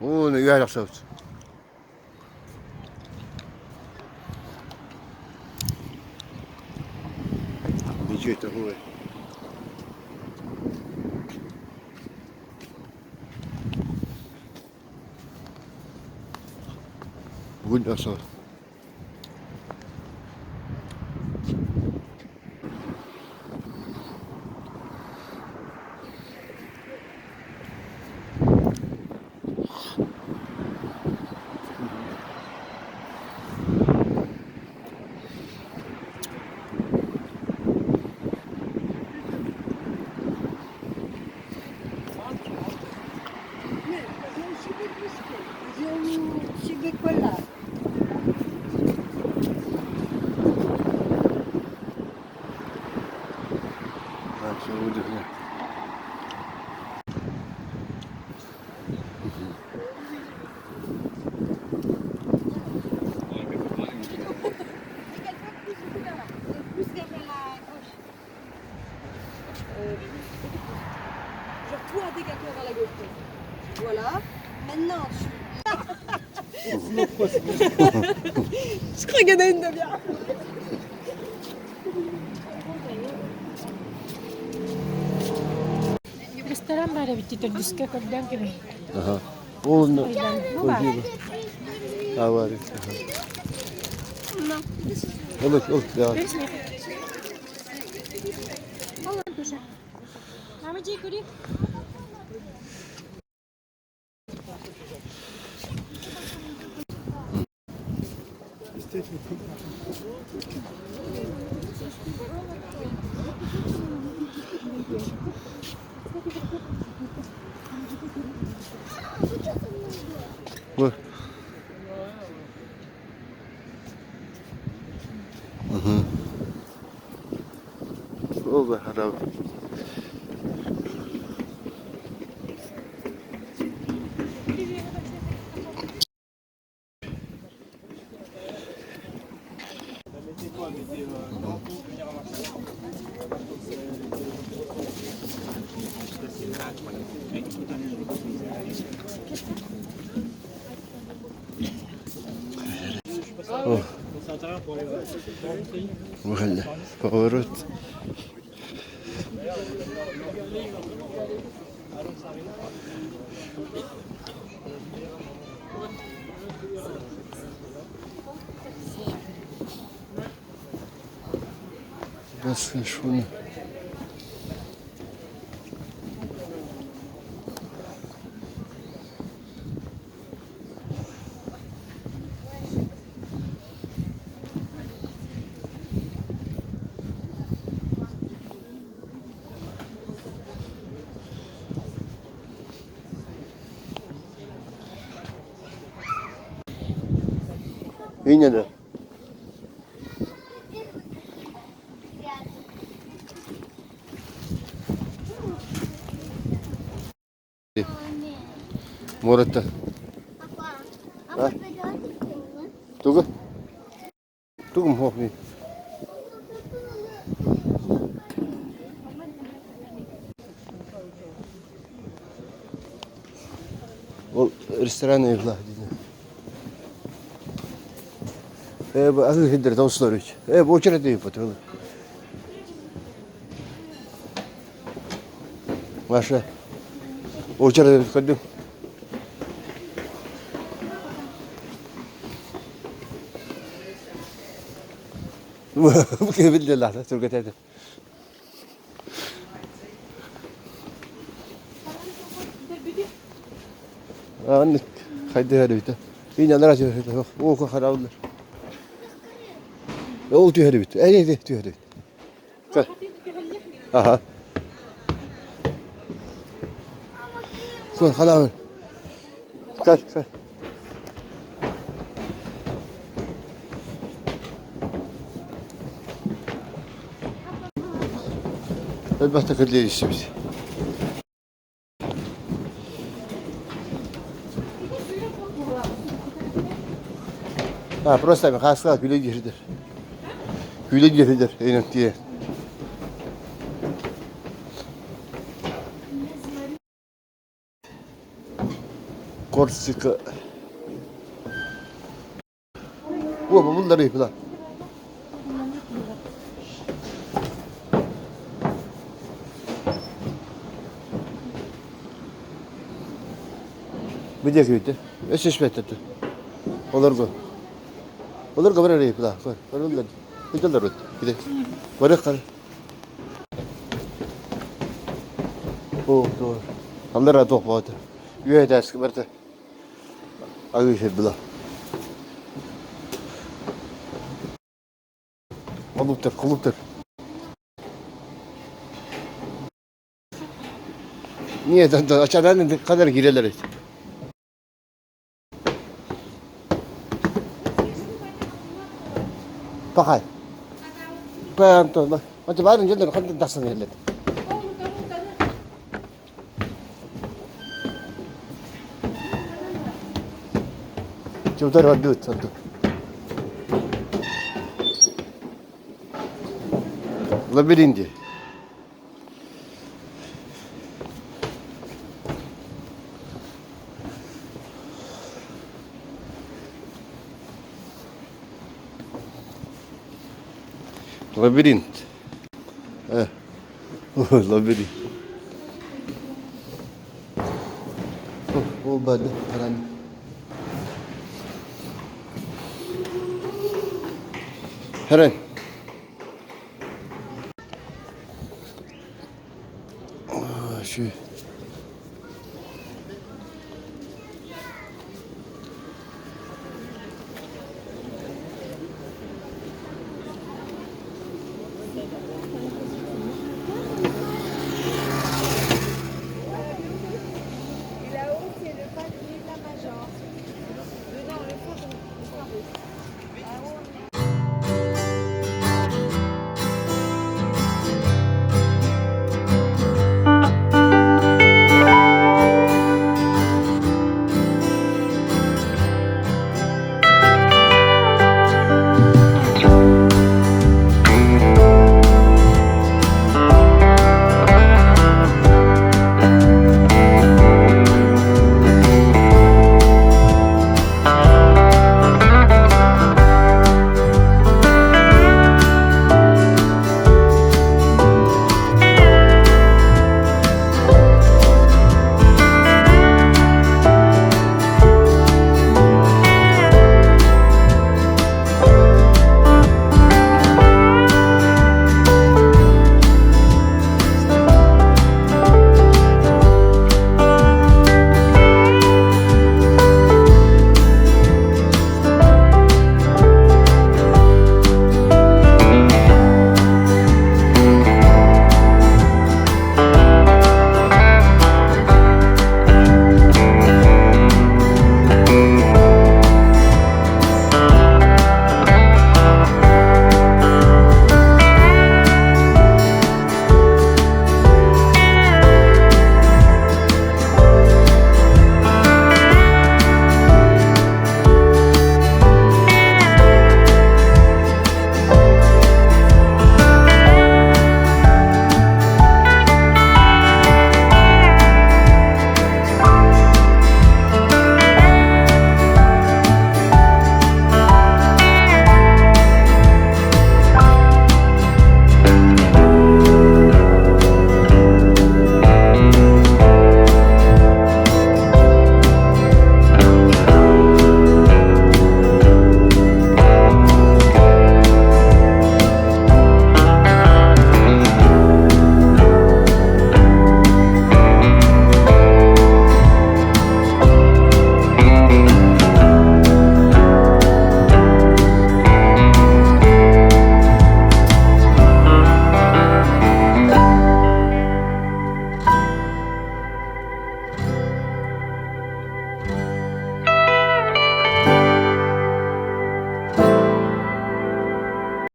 Уун үөһэ тахсабыт. Ничего такого. Бүгүн тахсабыт. Ресторан баар эбит төрдүскэ көрдөөн кэбиһ. Аха. Ол Авария. Ылык, ыл, давай. Мама дьиэ көрүй. Бу. Мгм. Ол да харабы. Бу Поворот. Басын шуны. Инньэ Муораттан. А? Тугу? Тугум хуох Ол ресторан ыйыла Э, бу аһыы хиддер таусылар үч. Э, бу очерет ыйыппыт. Маша, очерет көрдүм. Бу кебилде түргетеді. Аннык хайдыһар эбитэ. Иинэлэр түһэр ууга харааллар. Ол түһэр эбит. Эй, түһэр эбит. Аха. Көр, хараабын. Көр, көр. Элбэхтэ кэллиэр истибит. А, просто хаска күлэ киирдэр. Күлэ киирдэр, эйнэн тиэ. Корсика. Уоба буллар ыйпыла. Бу диэки бүтэ. Өссө испэттэр. Олорго. Олорго бар ыйпыла. Барыллар. Бүтэллэр бут. Бите. Барык кар. О, то. Аллара туох боото. Үөһэ барта. Агыы была. Холуптар, холуптар. Niye aşağıdan kadar girerler. Пахай. Паантон. Антон барын жөндөр хантан тахсан иһэллэр. Чубдар барбыт онтон. Лабиринт дии. Лабиринт. Э, лабиринт. Ол бады аран. Херен. Şu.